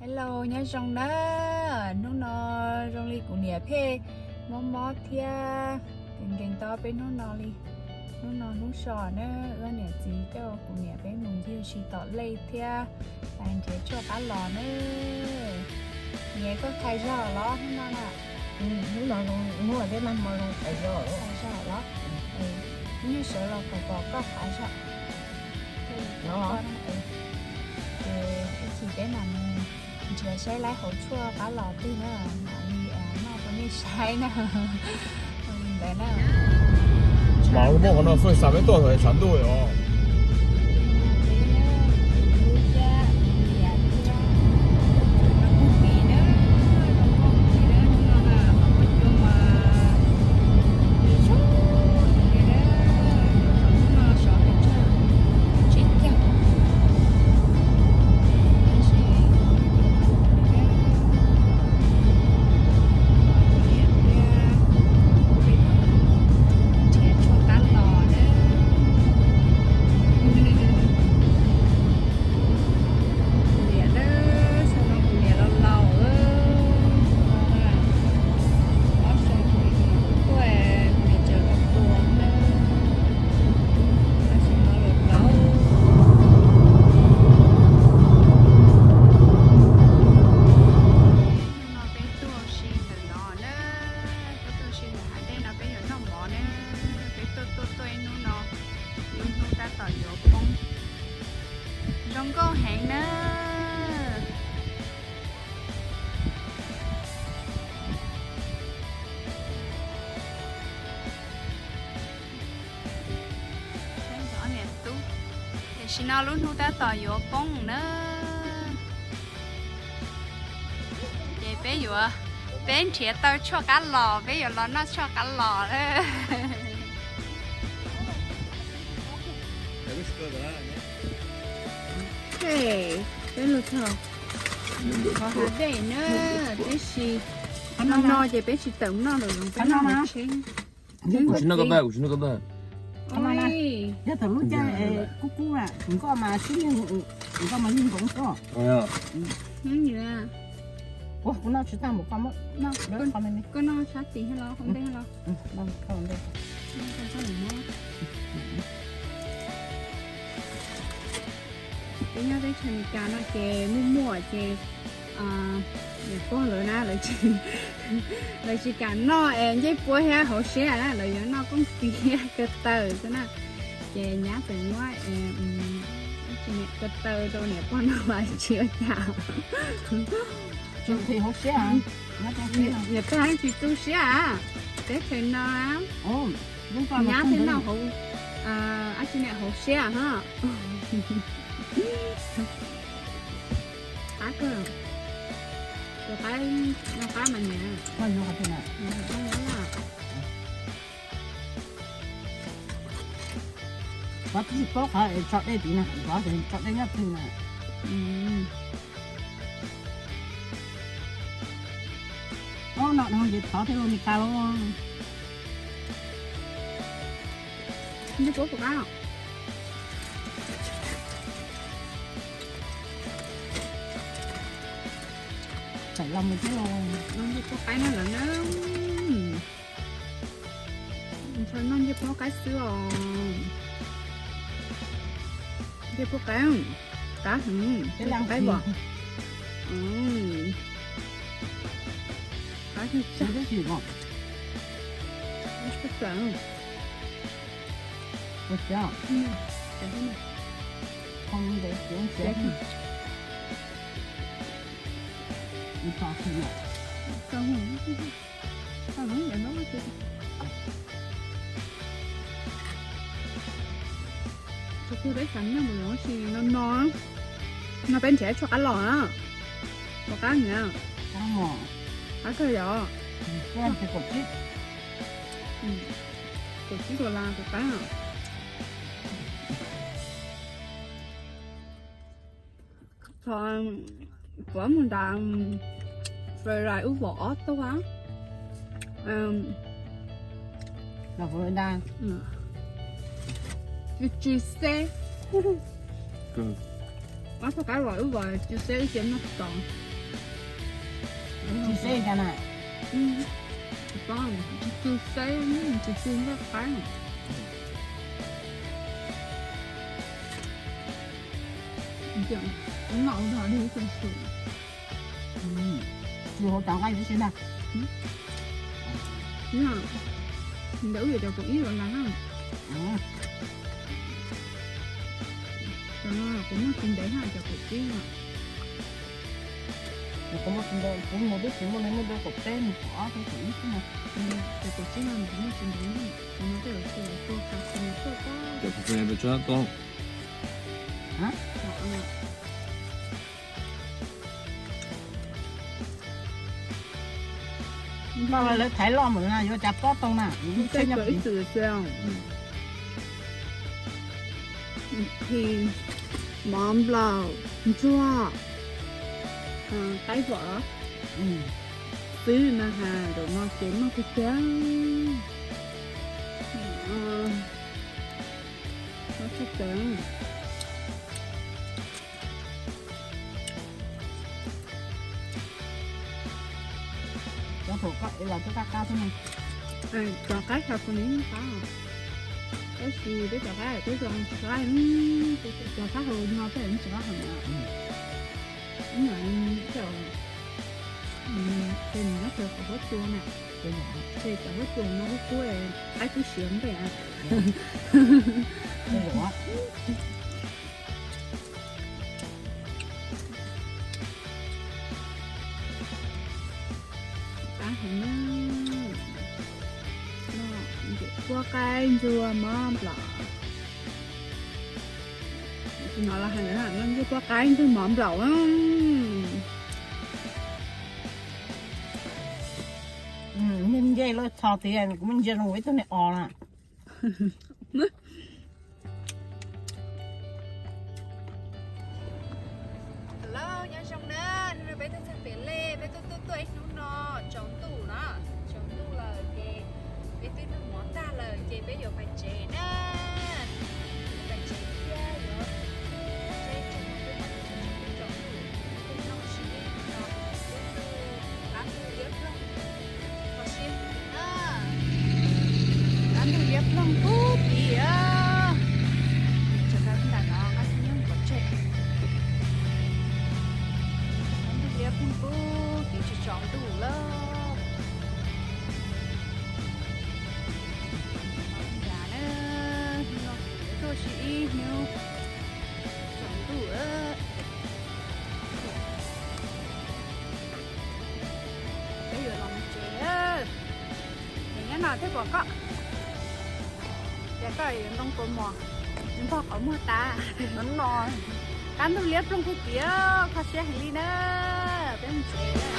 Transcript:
Hello, nyob zoo na. Hnub no zoo li kuv niam pheej mob mob thiab nkees nkees tau peb hnub no li. Hnub no hnub so na, wb niam txiv coj kuv niam peb mus ncig ua si tom lej thiab nrhiav tshuaj qab los na. Niam, koj qhais zog los hnub no na? Hnub no, hnub no peb mag hmo zoo qhais zog los. Ib nyuag sawv los kom pom koj qhais zog. Ces ib chim peb mam mus nrhiav saib laib hauv tshuaj qab los twg na, mam li noj rau nej saib na. Ua li ntawd na. Mas lub muaj qhov no fwj xav peb tuaj thaum tshav ntuj os. Kuv niam na, xyoo no kuv niam laus laus, ob xyoo kuv tuaj, kuv niam tseem los tuag na, tab sis no los laus. Hnub no peb tuaj ua si ntawm no na, peb tuaj ua si ntawm hav dej no, peb yuav noj mov na, peb tuaj tuaj tuaj ib hnub no, ib hnub tab tom yuav poob. Zoo nkauj heev na. Tam sim no lub hnub tab tom yuav poob na. Ces peb yuav, peb nrhiav tau tshuaj qab los, peb yuav los noj tshuaj qab los lawm. Peb los txog qhov hav dej na, tab sis qhov no no ces peb tsis tawm noj lawm, peb noj tsheb. Kuv tsis noj ko taw, kuv tsis noj ko taw. Yog thaum lub caij kub kub, nkoj mas sib, nkoj mas yig nkoov koj. Ua, kuv noj tsis tag npaum koj, muab koj noj sab tid los ua ntej los. Peb nyob teb chaws Amelikas no ces muaj muaj ces niam pog lawv na, lawv tsis kam noj es ncej puab thiab hauv siab na, lawv yuav noj kooj tis thiab ko taw xwb na. Ces nyab txawm muab ko taw rau niam pog noj mas tsis ua cas. Niam pog tsis tu siab, teb chaws no nyab thiaj noj hauv, ab tsi niam hauv siab ho. Qab kawg, tus qaib, noj qab mas niam. Koj twb tsis paub qhov tso dej tid na, koj tso dej nyob twg na. Ob no dhau ces thov thiaj li Meskas lauj. Ncej puab puas qab? Txawm los mus thiab los. Noj ncej puab qaib na lawm na. Ntshaw noj ncej puab qaib xwb os. Ncej puab qaib, qab heev, qaib pom. Qab heev. Tsuas pub peb xav noj mus los sis no no, no peb nrhiav tshuaj qab los na, puas qab heev? Qab kawg yom. Kaum tsib dollar puas qab? Qhov kuv mus nram Florida wb vom ob tug, Florida, Tuesday, ob tug qaib los wb vom Tuesday wb cia noj tod. Tsis xeb cas na? Tsis xeb, tsis xeb nqaij qaib. Noj ua dog dig xwb. Tsis hauv cov nqaij tib si ntag. Ntawd wb yuav cov kaum ib los lawm na. Cov no kuv muaj tsis ntev na, cov kaum tsib no. Kuv muaj tsis ntev, kuv mus twb tsis muaj li, muaj rau kaum peb mus kaum ob thiab kaum ib xwb na. Cov kaum tsib no kuv muaj tsis ntev, cov no tej zaum tus tua tas kuv mus tuaj pob. Cov kaum peb pes tsawg tau? Npaj lawv thaiv loj npaum na, yuav cas pob tau na. Tej zaum ib txwm xwb. Thim, mov nplaum, ntsuag, qaib vom, xwb na has, zaum no ces noj tiag tiag. Noj tshaj plaws. Cov thaum koj ev los twb qab qab xwb na. Cov qaib xyov puas li qab, tab sis peb cov qaib peb zoo tsis qab, cov qaib hauv no peb tsis qab heev na. Ib yam li cov, ces nws nyob rau cov huab cua na, ces cov huab cua no huab cua qaib kub siav npe. Qab heev na. Ncej puab qaib ntsuag mov nplaum. Tus no los hais ntawd no, ncej puab qaib ntsuag mov nplaum. Ncej loj txho tiag, kuv muab ntsia zoo ib tug niag os na. Hello, nyob zoo na, hnub no peb tuaj txog Piam Lej, peb tuaj tuaj tuaj ib hnub no tsaus ntuj na, tsaus ntuj lawm ces peb twb noj mov tag lawm ces peb yuav pais tsev na. Yuav pais tsev thiab yuav, peb tsev no peb pais tsev tsaus ntuj, peb noj ua si ib hnub no, peb tuaj qab ntug liab ploog, kho siab heev na. Qab ntug liab ploog pub tid. Tseem nrog nram no nqa tib nyoog pov tseg. Qab ntug liab ploog pub tid tsis tsaus ntuj lawm. Nrad na, hnub no kuv tuaj ua si ib hnub tsaus ntuj. Peb yuav los mus tsev, es nyob no thiab pom koj. Ces koj yuav ntoo kua muag, npog qhov muag tas. No, qab ntug liab ploog pub tid, kho siab heev li na. Peb mus tsev.